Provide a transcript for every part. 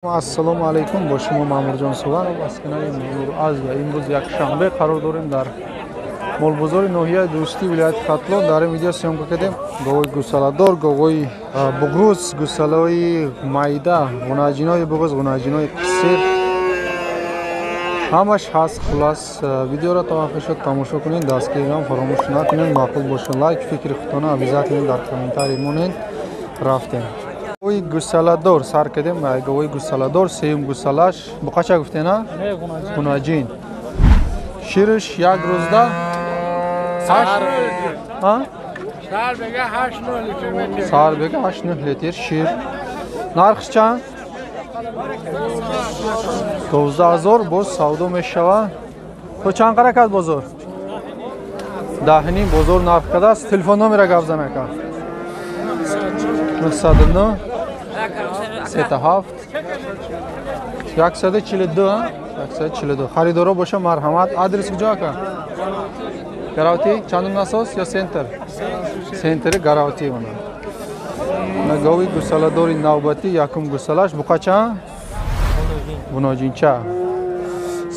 Ассалому алайкум, бо шумо Маъмурҷон Суванов аз канали Нур Азия. Имрӯз якшанбе қарор дорем дар молбозори ноҳияи Дӯстӣ, вилояти Хатлон. Дар ин видео съёмка кардем говои гусаладор, говои буғруз, гусалаҳои майда, ғунаҷинои буғруз, ғунаҷинои қисир, ҳамаш ҳаст. Хулас, видеоро то охир шуд тамошо кунед, дастгирам фаромӯш накунед, маъқул боша лайк, фикри худтона обязательно дар комментарий монед. Рафтем. Говои гусаладор сар кардем. Говои гусаладор, сеюм гусалаш буқача гуфтена, ғунаҷин. Шириш як рӯзда сар бега 8-9 литр шир. Нархш чанд? 12 000 боз савдо мешавад. То чанд қара кард бозор? 10,5 бозор нарх кардааст. Телефон номера гап зан, ака. 909 37 142 142. Харидоро боша, марҳамат. Адрес куҷо, ака? Гаравти чандум насос ё центр? Центри Гаравти. Она гови гусаладори навбатӣ, якум гусалаш буқача, буноҷинча,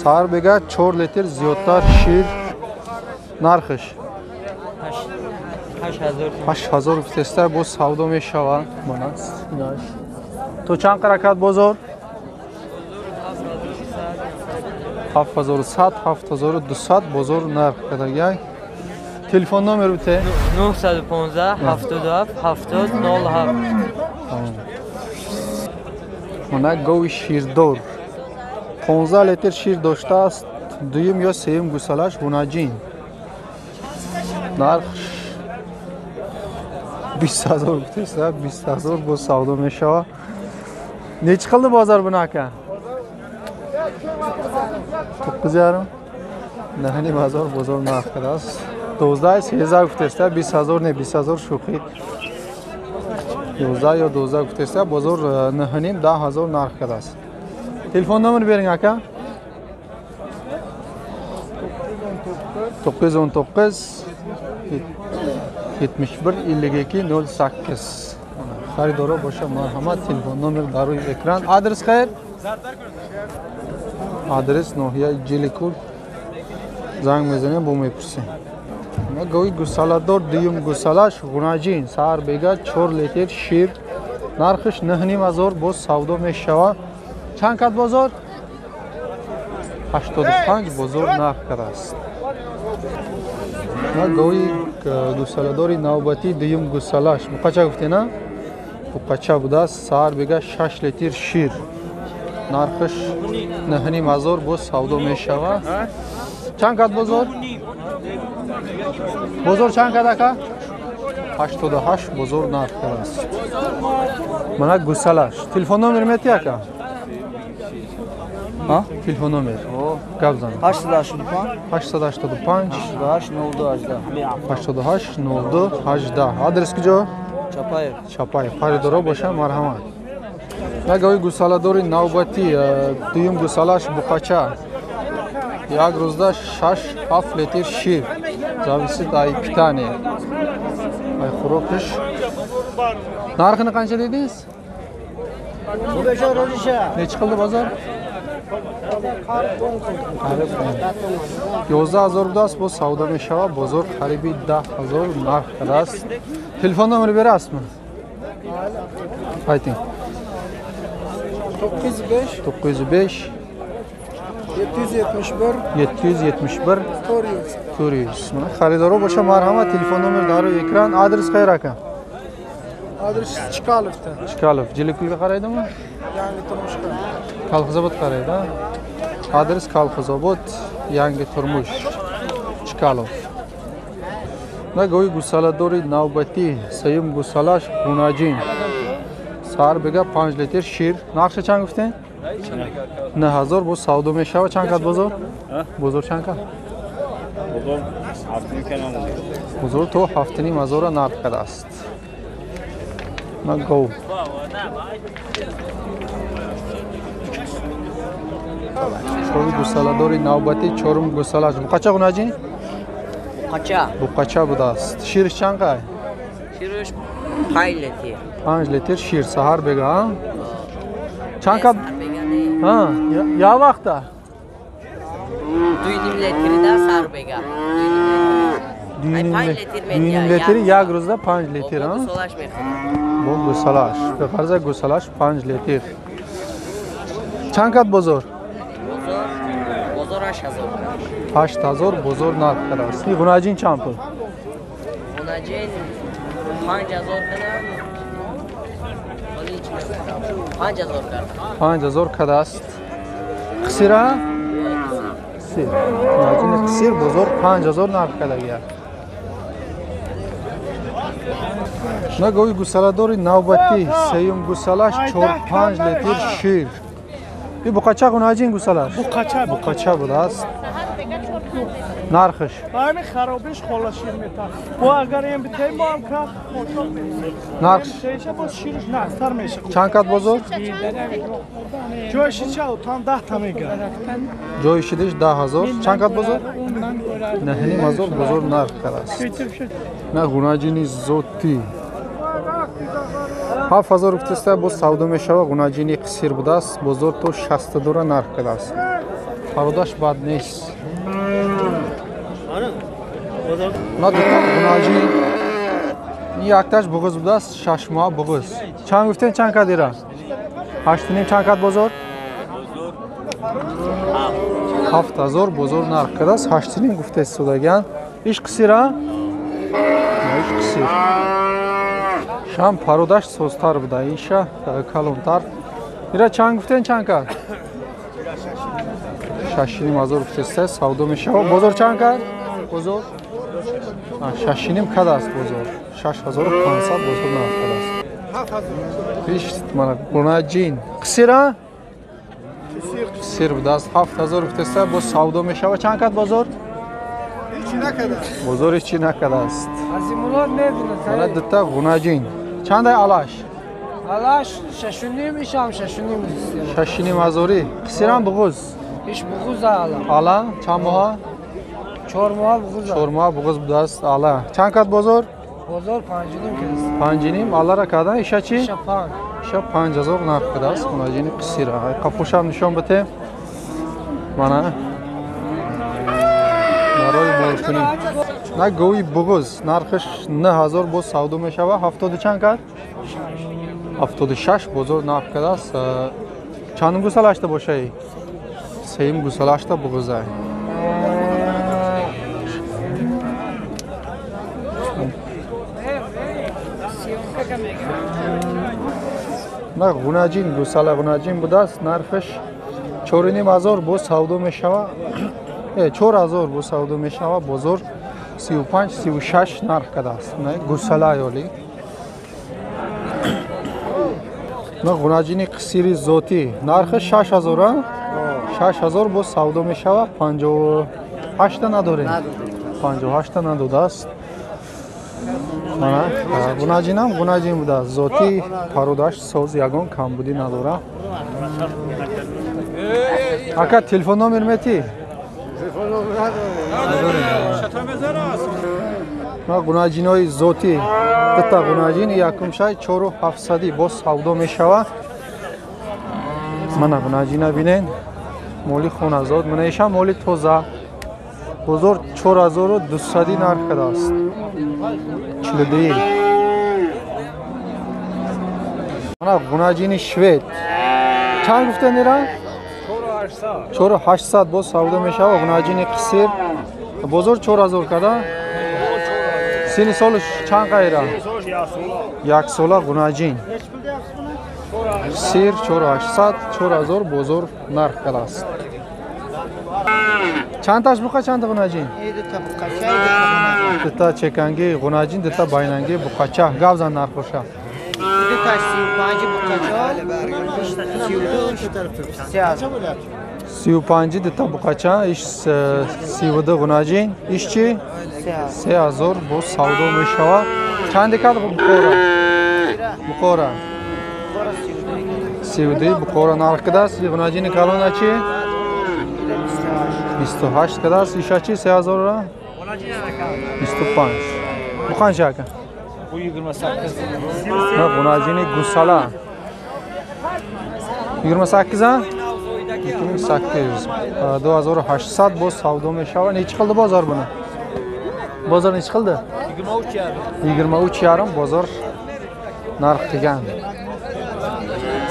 саҳар бега 4 литр зиёдтар шир. Нархш 8000 гуфтеста, боз савдо мешавад. То чанд қаракат бозор? 7100, 7200 бозор нарх кардагиай. Телефон номер бите. 915 77 70 07. Мана гови ширдор, 15 литр шир доштааст, дуюм ё сеюм гусалаш, гунаҷин. Нарх 20 000 гуфтеста, 20 000 боз савдо мешавад. Nechi qildi bozor buni, aka? 9,5, 9,5 ҳазор бозор нарх кардааст. 12, 13 гуфтеста, 20 000 не, 20 000 шӯхӣ. 11 ё 12 гуфтеста, бозор 9,5, 10 000 нарх кардааст. Телефон номер bering, aka. 919 71 52 08. Харидоро боша, марҳамат. Телефон номер дар рӯи экран. Адрес хайр? Адрес ноҳияи Ҷиликул. Занг мезанем, бо мепурсем. Гови гусаладор, дуюм гусалаш, ғунаҷин, саҳар бега 4 литр шир. Нархш 9,5 ҳазор, боз савдо мешавад. Чанд кат бозор? 85 бозор нарх кардааст. Гови гусаладори навбатӣ, дуюм гусалаш, буқача гуфтена, буқача будааст, саҳар бега 6 литр шир. Нархш 9,5 ҳазор, боз савдо мешавад. Чанд кат бозор? Бозор чанд кат, ака? 88 бозор нарх кардааст. Мана гусалаш. Телефон номер мети, ака? Телефон номер гап зан. 885 885 88 02 18. 88 02 18. Адрес куҷо? Чапаев. Чапаев. Харидоро боша, марҳамат. Гови гусаладори навбатӣ, дуюм гусалаш, буқача, як рӯзда 6-7 литр шир, зависит ай питание, ай хӯрокиш. Нархini qancha dedingiz? Nechi qildi bozor? 11 000 будааст, боз савдо мешавад. Бозор қариби 10 000 нарх кардааст. Телефон номер берасизми? Ayting. 905 905 771 771 400. 400. Mana, харидоро боша, марҳамат. Телефон номер дар рӯи экран. Адрес qayер, ака? Адрес Чкаловda. Чкалов. Jilikulga qaraydimi? Yangi Turmushga. Kolxozobod qaraydi. Адрес Колхозобод, Yangi Turmush, Чкалов. На гови гусаладори навбатӣ, сеюм гусалаш, гунаҷин, саҳар бега 5 литр шир. Нархша чанд гуфтем? 9000, боз савдо мешавад. Чанд кат бозор? Бозор чанд кат? Бозор то 7,5 ҳазора нарх кардааст. На гов гови гусаладори навбатӣ, чорум гусалаш, буқача, ғунаҷин. Буқача. Буқача будааст. Шириш чанд қай? Шириш 5 литр. 5 литр шир саҳар бега. Чанд кат? Ҳа, я вақта? 2,5 литрида сар бега. 2,5 литр як рӯзда 5 литр, ҳа? Гусолаш мехӯрад. Бо гусолаш. Ба фарза гусолаш 5 литр. Чанд кат бозор? Бозор 8000. 8000 бозор нарх кардааст. Ин ғунаҷин чанд пул? Ғунаҷин 5000 кардам. 5000 кардам. 5000 кардааст. Қисира? Қисир. Ғунаҷини қисир бозор 5000 нарх кардагия. На гови гусаладори навбатӣ сеюм гусалаш 4-5 литр шир. И буқача ғунаҷин гусалаш? Буқача. Буқача будааст. Нархш? Ҳамин харобиш хола шир метад. Бо агар ин битаи мо ҳам кард хошок мешавад. Нархш? Шеша боз ширш нағзтар мешавад. Чанд кат бозор? Ҷои шиша там 10 та мегирад. Ҷои шидиш 10000. Чанд кат бозор? 9500 бозор нарх кардааст. На ғунаҷини зотӣ. 7000 гуфтаста боз савдо мешавад. Ғунаҷини қисир будааст. Бозор то 62 нарх кардааст. Пародаш бад нест. На дута ғунаҷин. Ин якташ буғуз будааст, 6 моҳ буғуз. Чанд гуфтем, чанд кат ира? 8,5 чанд кат бозор? 7000 бозор нарх кардааст. 8,5 гуфта истодагиан. Иш қисира? Иш қисир. Шам пародаш созтар буда, иша калонтар. Ира чанд гуфтем, чанд кат? 6,5 гуфтеста савдо мешавад. Бозор чанд кат? Бозор 6,5 кад аст бозор. 6500 бозор нарх кардааст. Иш мана ғунаҷин. Қисира? Қисир будааст. 7000 гуфтеста боз савдо мешавад. Чанд кат бозор? Бозор ҳеҷ чӣ накардааст. Мана дута ғунаҷин. Чандай алаш? Алаш 6,5, ишам 6,5. 6,5 ҳазорӣ. Қисирам буғуз? Иш буғуз ала. Ала чанд моҳа? 4 моҳ буғуз. 4 моҳ буғуз будааст ала. Чанд кат бозор? Бозор 5,5 кардааст. 5,5 алара кардан иша чӣ? Иша 5. Иша 5000 нарх кардааст ғунаҷини қисира. Қафошам нишон бите. Мана барои молкунӣ. На гови буғуз нархаш 9000 боз савдо мешавад. 70 чанд кат? 76 бозор нарх кардааст. Чандум гусалашта бошаи? Сеюм гусалашта буғузай. На ғунаҷин гусала ғунаҷин будааст. Нархаш 4500 боз савдо мешавад. 4000 боз савдо мешавад. Бозор 35-36 нарх кардааст. Гусала ёли. На ғунаҷини қисири зотӣ нархаш 6000, 6000 боз савдо мешавад. 58 надорем. 58 надодааст. Мана ғунаҷинам ғунаҷин будааст. Зотӣ пародаш соз, ягон камбудӣ надорад. Ака телефон номер метӣ? На ғунаҷинои зотӣ дута ғунаҷин якумшай 4700 боз савдо мешавад. Мана ғунаҷина бинен. Моли хоназод, мана иша моли тоза. Бозор 4200 нарх кардааст. 42. Мана ғунаҷини швед. Чанд гуфтен ира? 4800 боз савдо мешавад. Ғунаҷини қисир. Бозор 4000 карда. Сини солаш чанд қайра? Як сола ғунаҷин. Сир 4800, 4000 бозор нарх кардааст. Чанд таш буқа, чанд ғунаҷин? Дута чеканги ғунаҷин, дута байнанги буқача. Гап зан нархоша. Дута 35 буқача, 32 35 дута буқача, иш 32 ғунаҷин, иш чӣ? 3000 боз савдо мешавад. Чанде кад буқора? Буқора 32 буқора нарх кардааст. Ғунаҷини калона чӣ? 28 кардааст. Иша чӣ? 3000 25. Bu qancha aka? Bu 28. На ғунаҷини гусала. 28 а? 2800. 2800 боз савдо мешавад. Nechi qildi bozor buni? Bozor nechi qildi? 23,5 bozor narx qilgan.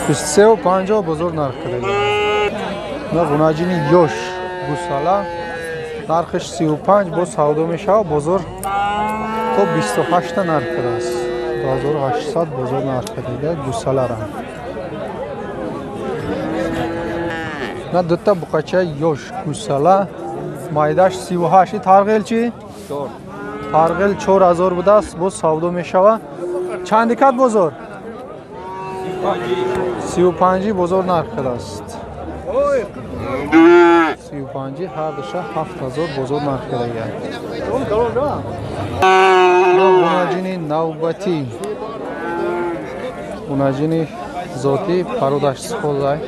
23,50 bozor narx qilgan. На гунajини yosh гусала нархиш 35 боз савдо мешавад. Бозор то 28 та нарх кардааст. 2800 бозор нарх кардага гусалара. На дута буқача ёш гусала майдаш 38. Тарғил чи? 4. Тарғил 4000 будааст, боз савдо мешавад. Чанди кад бозор? 35 бозор нарх кардааст. 35 ҳар душа 7000 бозор нарх кардага. Гунаҷини навбатӣ, гунаҷини зотӣ пародаш схолай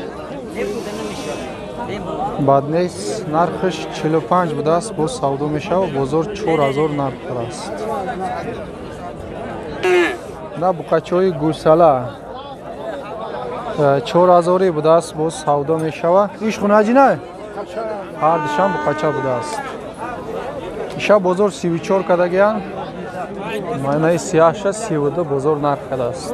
бад нест, нархиш 45 будааст, боз савдо мешавад, бозор 4000 нарх кардааст. На буқачаҳои гусала 4000 будааст, боз савдо мешавад. Иш гунаҷина? Ҳар душам буқача будааст. Иша бозор 34 кардагиян, майнаи 38 32 бозор нарх кардааст.